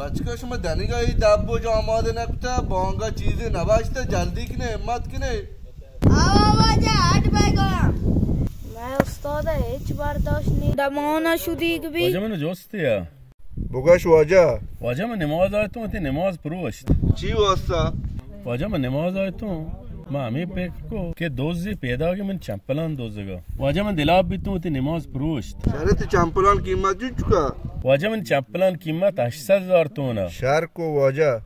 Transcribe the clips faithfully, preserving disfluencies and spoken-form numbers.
بچکا، شما دنیگا ای دبوج آمادہ نکتا، بانگا چیزے نبشتہ، جلدی کنے، ہمت کنے۔ آوا واجہ، اڈ بگا۔ میں استاد ہچ برداشت نی۔ دمانا شدیگ بی۔ واجہ منو جوست یا۔ بگش واجہ۔ واجہ من نماز آتوں، تی نماز پروشت۔ چی واسطہ؟ واجہ من نماز آتوں، ما ہمے پک کو کہ دوزی پیداگی من چمپلان دوزگا۔ واجہ من دلاپ بیتوں، تی نماز پروشت۔ شرط چمپلان قیمت جو چکا؟ واجہ من چمپلان قیمت ہشت سد ہزار تونا۔ شر کو واجہ۔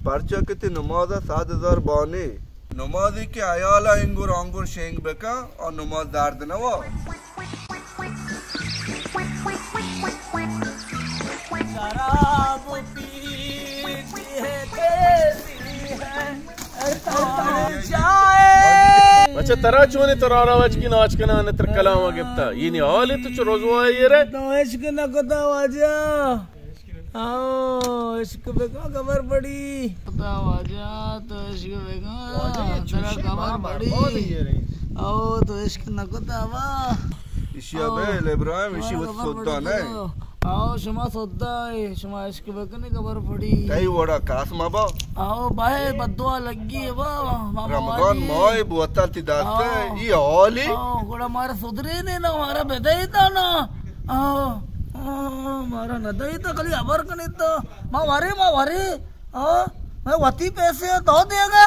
پرچا کہ تی نماز آ صد ہزار بانے۔ نمازی کہ حیال آ انگر آنگر شینگ بکن، آ نماز درد نوا۔ شراب پیتی ہے، دیسی ہے، جائے۔ اچھا، ترا چونے ترا راوج کی ناچ کنا نے تر کلام گپتا۔ یہ نی حال تو چو روزو آئے یہ رے۔ تو عشق نہ کتا واجہ۔ او، عشق بکا خبر پڑی۔ خدا واجہ، تو عشق بکا، واجہ، یہ تیرا چوشے خبر مار مار پڑی۔ بہت ہی یہ رہی۔ او، تو عشق نہ کتا وا۔ ایشی ابے، ابراہیم، ایشی خبر وت پڑی سودا نہیں۔ او، شما سودا ہے، شما عشق بکنے خبر پڑی۔ تئی وڑا کاس ما با۔ او بھائی، بددعا لگی ہے با، ماما رمضان واجی۔ ماہ بوتل تی داستے، او۔ ای حالی۔ او، گڑا مارا سدرے نے نا، مارا بدئی تا نا۔ آ، آ، مارا نہ دئی تا، خالی ہبر کنے تا۔ ما ورے، ما ورے۔ آ، میں وتی پیسے آ تو دے گا۔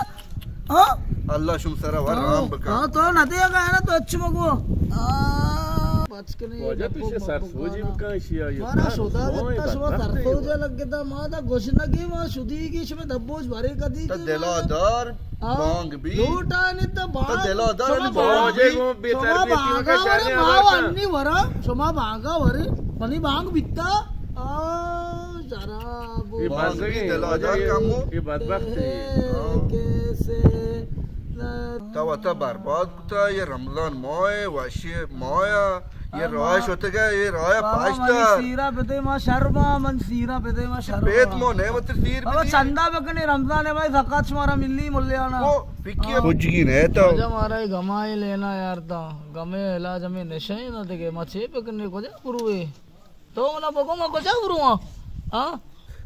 آ؟ اللہ شم سرا ور آ، رحم بکا۔ آ، تو نہ دے گا نا تو اچھا مگو۔ آ، بچ کنے واجہ تو مگو، اسے سر مگو سوجی نا۔ بکا، اشی آ، یہ مارا سر شدا سوئے لگتا، شما سر بدبخت ہے۔ سوجا لگ گتا، ما دا گوش نگی، ما شدی کی شمے دبوج بھرے کدی تو کے دلا ما۔ دار۔ آ، بانگ بی۔ لوٹا نے تو بانگ۔ تو دلا دار شما نے بانگ بانگ بی۔ بی۔ شما بانگا ورے، ما انی ورا۔ شما بانگا ورے، منی بانگ بیتا۔ آ، شراب۔ یہ بانگ بی، بزگی دلا دار یہ، کمو۔ یہ بدبخت ہے۔ کیسے نہ تو وتا برباد کتا، یہ رمضان ماہ ہے، وشی ماہ ہے۔ یہ راہ شتگا، یہ راہ بابا، پاشتا۔ منی سیرا بدے ما شرما، من سیرا بدے ما شرما۔ پیت مو نعمت سیر بابا، بدی۔ چندہ بکنے رمضان ہے بھائی، زکات شمارا ملی ملیانا۔ او، فکی ہاں۔ پجگی نہ تو۔ واجہ مارا یہ گما ہی لینا یار تا۔ گمے علاج ہمیں نشہ ہی نہ دگے، ما چے بکنے کجا پروے۔ تو منا بگو ما کجا برواں؟ ہاں؟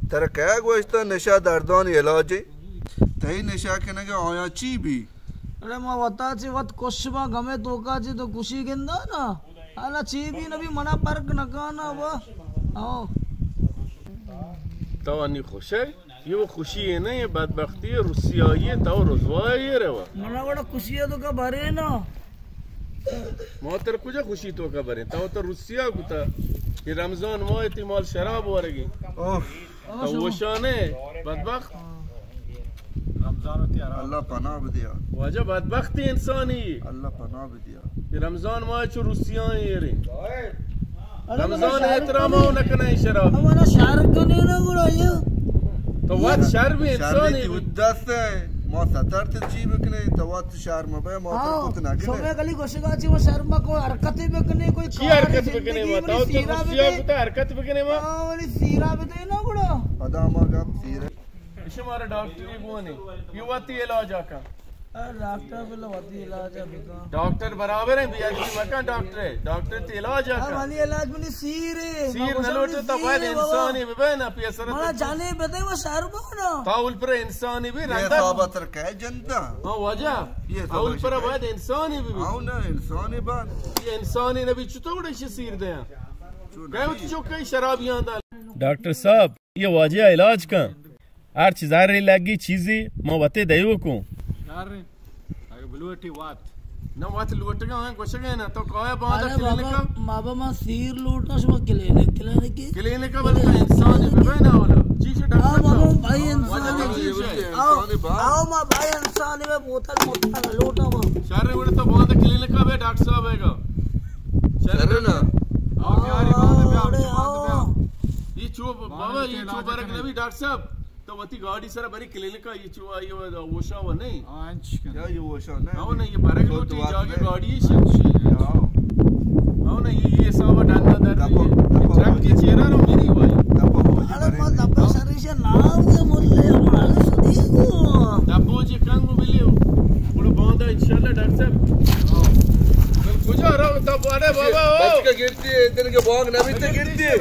ترا کیا گوشتا نشہ دردانی علاج ہے؟ تئی نشہ کنگا آیا چی بی؟ ارے ما وتا چی وت کش با، گمے توکا چی تو کشی گندا نا۔ انا چی بی نبی منا پرک نکانا وا۔ او۔ تو انی خوش ہے؟ یہ وہ خوشی ہے نا، یہ بدبختی ہے، رسیائی ہے، تو رسوائی ہے روا۔ منا وڑا خوشی ہے تو کا بھرے نا۔ ما تر کجا خوشی تو کا بریں؟ تو تو روسیا کتا کہ رمضان ماہ تی مال شراب ورگی۔ اوف۔ تو وشانے بدبخت۔ رمضان تی حرام۔ اللہ پناہ بدیا۔ واجہ بدبختی انسانی۔ اللہ پناہ بدیا۔ کہ رمضان ماہ چو روسیا ایرے۔ ارے رمضان منا شار احترام کنے۔ ہو نہ کنے شراب۔ ہمارا شار کنے نا گڑا یہ۔ تو وقت شر بھی انسانی بھی۔ دست ہے، ما ستر تے چی بکنے، تو وقت شر مبے، ما ہاں، تر کت نہ کنے۔ شمے گلی گوشگا چی وہ شر ما کوئی حرکت بکنے، کوئی چی کار حرکت بکنے زندگی ما؟ منی تو سیرا روسیا بدے۔ کتا حرکت بکنے ما؟ ہاں، منی سیرا بدے نا گڑا۔ پدا ما گپ سیرا۔ اشی مارا ڈاکٹری گونے، یہ وتی علاج آکا۔ ارے ڈاکٹر بلا وتی علاج آ بکا۔ ڈاکٹر برابر ہیں، بے ادبی مکن ڈاکٹر ہے۔ ڈاکٹر تے علاج آ ہاں، کن۔ منی علاج منی سیر ہے۔ سیر نہ لوٹے تو باید انسانی ببے نا، پیسر منا جانے بدے وہ شہر بنا۔ تا اول پر انسانی بھی یہ رندا۔ صحابہ تر کہہ جنتا۔ ہاں واجہ۔ یہ صحابہ اول پر باید انسانی بھی۔ ہاں نا، انسانی بان۔ یہ انسانی نبی چطور اڑے شی سیر دیا؟ کہہ چکے شرابیاں دا۔ ڈاکٹر صاحب، یہ واجہ علاج کن۔ ہر چیز ہر لگی چیزی ما وتے دیوکوں۔ یار، اگہ بلوٹی وات۔ نہ وات لوٹگا ہیں، گوشگا ہیں نا، تو کایا باندا ارے کلینکا؟ بابا، بابا، ما سیر لوٹا، شما کلینک، کلینک کی؟ کلینکا بلکہ انسان ہی ببے نا اولا۔ چی چی ڈاکٹر ہاں، بابا، صاحب؟ بھائی انسان ہی۔ آؤ، آؤ، ما بھائی انسان ہی، میں بوتل، بوتل لوٹا ہوا۔ شر وڑ تو باندا کلینکا بے ڈاکٹر صاحب ہے گا۔ شر نا۔ آؤ، پیاری باندا بے، آؤ، ارے، آؤ۔ یہ چو، بابا، یہ چو برک نبی ڈاکٹر صاحب۔ تو وتی گاڑی سرا بری کلینکا، یہ چو آئی و ہوشا و نہیں۔ ہاں، انچ کن۔ کیا یہ ہوشا نہیں؟ ہاں، نہیں، یہ برگ تو لوٹی تو جاگے نہیں۔ گاڑی ہے، شک شی۔ ہاں۔ ہاں، نہیں، یہ، یہ حساب ڈنڈا در دبو، یہ دبو ٹرک ہو کی جائے۔ چیرا رو میری بھائی۔ دبو ہو جائے، ارے برے ما نہیں۔ دبو سر سے نام سے مول لے، مال سدی کو۔ دبو جی کنگو بلیو۔ بڑا باندا انشاءاللہ ڈاکٹر صاحب۔ ہاں۔ کجا رو دبو، ارے بابا، او۔ بچ کے گرتی ہے، ادھر کے بانگ نہ بیتے گرتی ہے۔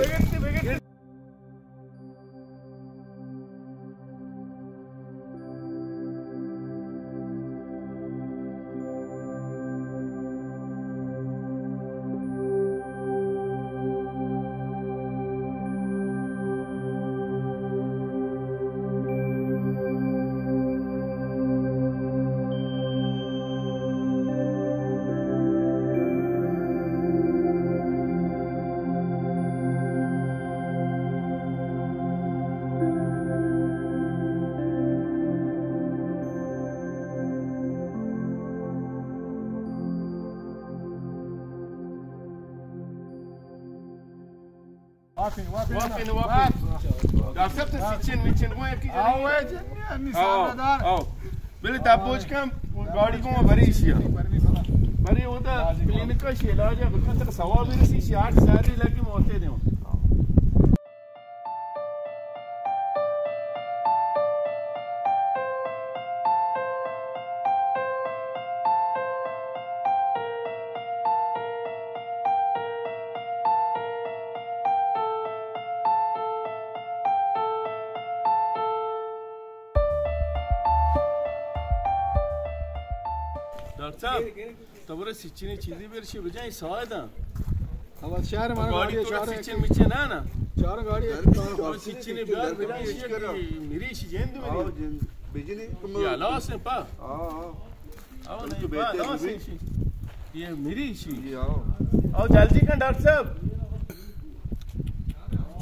وافین، وافین۔ ڈاکٹر صاحب، تو سچن مچن گوئے کہ آؤ، اے جن، ہنی آؤ، سالہ دار۔ آؤ۔ بلے دا بوج کم گاڑی کو بریشیا۔ بری ہوتا کلینک کا شی علاج ہے، بلکہ تک ثواب رسی شی، آٹھ ساری لگی موتے دے۔ ڈاکٹر صاحب، تو برے سچنی چیزی بیر شی بجائیں ساعداں۔ اب شہر ہمارا گاڑی گاڑی تو چار سچن مچے نا نا۔ چار گاڑی ہے۔ تو سچنی بیار بجائیں شی کہ میری شی جند آؤ میری۔ جند بجنی کم یہ لاس ہے پا۔ ہاں، ہاں۔ آؤ تو نہیں پا، بہتر لاس ہے۔ یہ میری شی۔ جی، آؤ۔ آؤ جلدی کن ڈاکٹر صاحب۔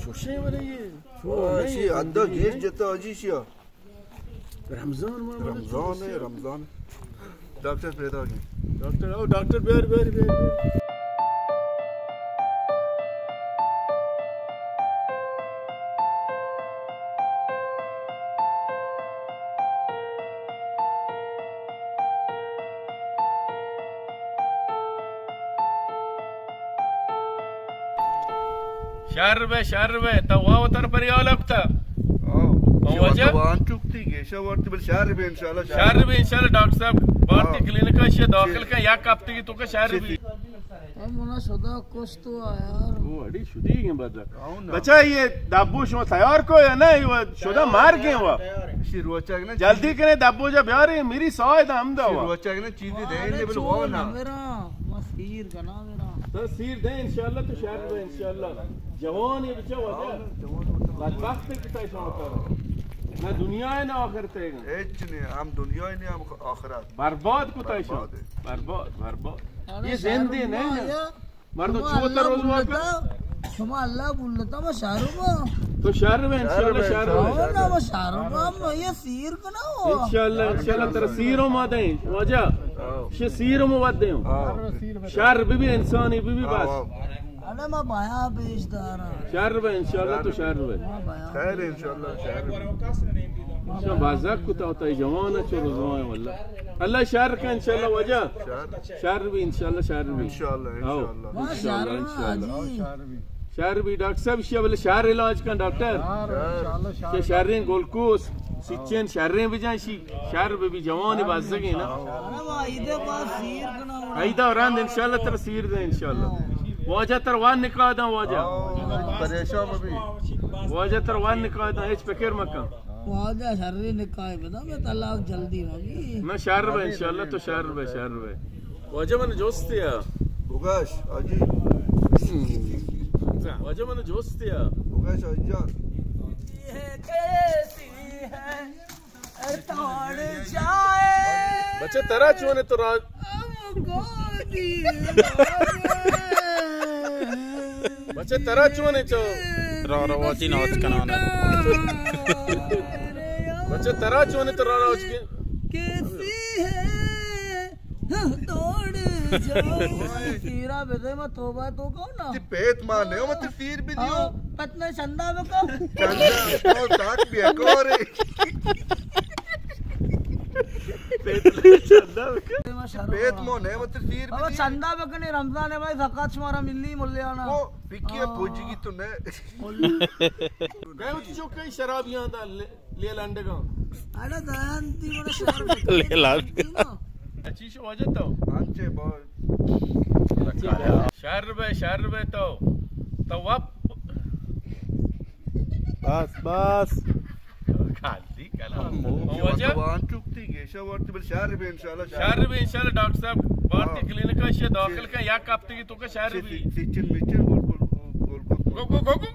چوشیں ورے یہ۔ او، نہیں، شی اندر نہیں۔ گیس جتا جی شیا۔ رمضان ماہ، رمضان ہے، رمضان۔ ڈاکٹر پیدا ہو گئے۔ ڈاکٹر، او ڈاکٹر، بیار، بیار، بیار، بیار۔ شر بے، شر بے، تو واو تر پریال اپتا۔ ہاں۔ او وجہ؟ وان چکتی گیشا ورتی، بل شر بے انشاءاللہ، شر شر بے۔ بے انشاءاللہ ڈاکٹر صاحب، بھارتی ہاں۔ کلینک اشیا داخل جی۔ کن، یک ہفتے کی تو کا شر جی۔ بے۔ ہم منا شدا کشت ہوا یار۔ او اڑی شدی گئے بدر۔ ہاں نا۔ بچہ یہ دابو شما تیار کو یا نہیں؟ وہ شدا مار گئے ہوا۔ اشی روچک نا جلدی کرے دابو جا بیارے، میری ساہ دا ہم دا اشی ہوا۔ روچک نا چیزی دے ارے نے بل چھوڑ وہ نا۔ نا میرا، ما سیر کنا میرا۔ تو سیر دے انشاءاللہ، تو شر بے انشاءاللہ۔ جوان ہے بچہ وجہ۔ بدبخت ہے کتا شما کرو۔ نہ دنیا ہے نہ آخرت ہے۔ ہچ نہیں، ہم دنیا ہی نہیں، ہم آخرت۔ برباد کتا شما۔ برباد ہے۔ برباد، برباد۔ ارے یہ زندے شاعر نہیں نا۔ یہ مردم شما چوتر اللہ روز بولتا، واقع۔ شما اللہ بولتا، ما شاعر ہوں۔ تو شر بے انشاءاللہ، شر بے شر بے۔ انشاءاللہ۔ او نا، ما شاعر ہوں، ما یہ سیر کنا ہو۔ انشاءاللہ، انشاءاللہ ترا سیر ہم آ دیں، واجہ۔ ہاں۔ شے سیر ہم وعدے ہوں۔ ہاں۔ شر بی بی انسانی بی بی ہاں، بس۔ ہاں۔ اڑے ما بایا پیش دارا۔ شر بے انشاءاللہ تو شر بے۔ ما بایا۔ خیر انشاءاللہ شر بے۔ شما بازک کتا ہوتا ہے جوان ہے چو رضوان ہے واللہ۔ اللہ شر کا انشاءاللہ واجہ۔ شر۔ شر بی انشاءاللہ شر بی۔ انشاءاللہ، آؤ۔ انشاءاللہ۔ ما انشاءاللہ، شر انشاءاللہ۔ حاجی۔ شر بی ڈاکٹر صاحب، شی بلے شر علاج کن ڈاکٹر۔ شر، انشاءاللہ شر۔ شی شرین گلوکوز، سچن شرین بجان شی۔ شر بی بی جوان بازگے نا۔ ارے واہ، عید پاس سیر کنا وڑا۔ عید رند انشاءاللہ ترا سیر دے انشاءاللہ۔ واجہ ترا وان نکاح داں واجہ۔ آؤ، پریشان مبی۔ واجہ ترا وان نکاح داں، ہچ فکر مکن۔ واجہ شرین نکاح بدا، میں طلاق جلدی مگی۔ نہ شر بے انشاءاللہ تو شر بے، شر بے۔ واجہ من جوست یا۔ بگاش، حاجی۔ واجہ من جوست یا۔ بگاش، حاجی جان۔ توڑ جائے۔ بچہ ترا چونے تو را-، ہم گودی مارے۔ بچہ ترا چونے چو۔ را رواتی نوت کنانا۔ بچہ ترا چونے تو را روچ کے۔ کیسی ہے توڑ جائے۔ تیرا بزے ما توبہ تو کہو نا۔ تی پیت مانے ہو، مت سیر بھی دیو۔ ہاں، پت نے چندہ بکو۔ چندہ بکو، ساک بھی اکو رے۔ پیت مو نے مت سیر بابا بھی۔ چندہ بکنے رمضان ہے بھائی، زکوٰۃ شمارا ملی ملیانا۔ او، پکی ہے، ہاں۔ پوجی کی تو نے۔ گئے ہو تو جو کئی شرابیاں دا لے، لے لانڈگا۔ اڑے دان تی بڑا شراب۔ لے لانڈ۔ اچھی شو واجہ تو۔ انچے بھائی۔ شر بے، شر بے تو۔ تو وپ۔ بس، بس۔ خالی کلام۔ ہمو کہ واجہ؟ وقت وان چکتی گیشا ورتی، بل شر بے انشاءاللہ، شر شر بے۔ بے انشاءاللہ ڈاکٹر صاحب، بھارتی ہاں۔ کلینک اشیا داخل جی۔ کا، یک ہفتے کی تو کا شر بے۔ سچن مچن گول گول، گول گول۔ گو، گو، گو، گو۔